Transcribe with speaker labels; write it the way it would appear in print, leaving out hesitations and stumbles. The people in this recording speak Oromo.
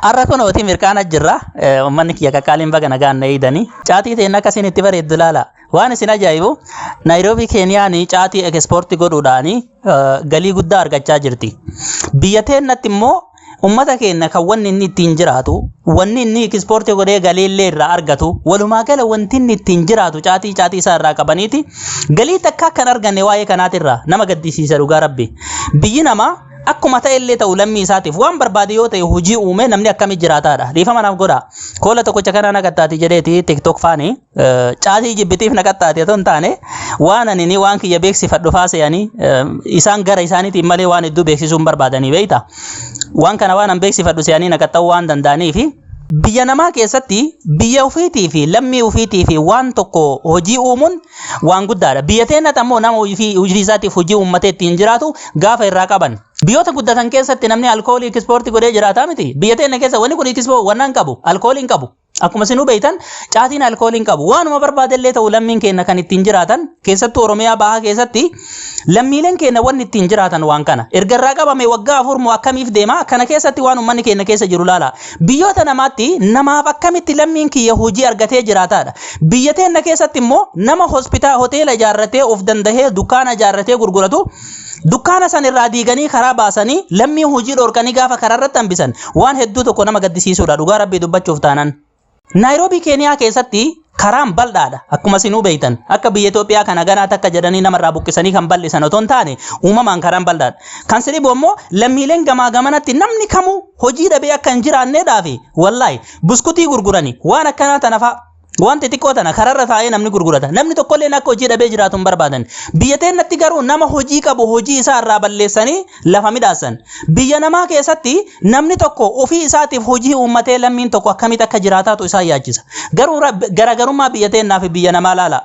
Speaker 1: Har'a kunooti mirkaana jirra. Uummanni kiyya qaqqaaliin baga nagaan na eegdanii. Caatii ta'een akka isin itti bareeddu laala. Waan isin ajaa'ibu, Naayiroobii Keeniyaan caatii ekspoortii godhuudhaan galii guddaa argachaa jirti. Biyya teennatti immoo uummata keenya kan wanni inni ittiin jiraatu, wanni inni ekspoortii godhee galii illee irraa argatu, walumaa gala wanti inni ittiin jiraatu caatii isaa irraa qabaniiti. Galii takka kan arganne waa'ee kanaatirraa nama gaddisiisa, dhugaa rabbi. Biyyi namaa akkuma ta'e illee ta'u, lammii isaatiif waan barbaade yoo ta'e hojii uume namni akkamitti jiraataadha. Dhiifama naaf godha. Koola tokkicha kana naqattaati jedheeti TikTok faani caatii jibbitiif naqattaati otoo hin taane, waan ani ni waan kiyya beeksifadhu faaseyanii isaan gara isaaniitiin malee waan hedduu beeksisuu hin barbaadanii beeyta. Waan kana waan an beeksifadhu se'anii naqaxxa'uu waan danda'aniifi. Biyya namaa keessatti biyya ofiitii fi lammii ofiitii fi waan tokko hojii uumuun waan guddaadha. Biyya teennatti ammoo nama hojii isaatiif hojii uummatee ittiin jiraatu gaafa irraa qaban. Biyyoota guddatan keessatti namni alkoolii ekspoortii godhee jiraataa miti. Biyya teenya keessa wanni kun expo wannan qabu, alkoolii hin qabu. Akkuma isinuu beektan, caatiin alkoolii hin qabu. Waanuma barbaadellee ta'u, lammiin keenya kan ittiin jiraatan, keessattuu Oromiyaa bahaa keessatti lammiileen keenya wanni ittiin jiraatan waan kana. Erga irraa qabame waggaa 4 moo akkamiif deema? Kana keessatti waan uummanni keenya keessa jiru laala. Biyyoota namaatti namaaf akkamitti lammiin kiyya hojii argatee jiraataadha. Biyya teenya keessatti immoo nama hospitaa hoteela ijaarratee of dandahee dukkaana ijaarratee gurguratu, dukkaana san irraa diiganii karaa baasanii lammii hojii dhorkanii gaafa karaa irratti hambisan waan hedduu tokko nama gaddisiisuudha, dhugaa rabbii dubbachuuf taanan. Naayiroobii Keeniyaa keessatti karaan bal'aadha. Akkuma isinuu beektan, akka biyya Itoophiyaa kana ganaa takka jedhanii namarraa buqqisanii kan bal'isan otoo hin taane, uumamaan karaan bal'aadha. Kan si dhibu ammoo lammiileen gamaa gamanatti namni kamuu hojii dhabee akka hin jiraanneedhaafi wallaahi buskutii gurguranii waan akkanaa tana fa'a. Waan xixiqqoo tana kararra taa'ee namni gurgurata. Namni tokkolleen akka hojii dhabee jiraatu hin barbaadan. Biyya teennatti garuu nama hojii qabu hojii isaa irraa balleessanii lafa midhaasan. Biyya namaa keessatti namni tokko ofii isaatiif hojii uummatee lammiin tokko akkamitti akka jiraataatu isaan yaachisa. Garuu garaagarummaa biyya teennaa fi biyya namaa laala.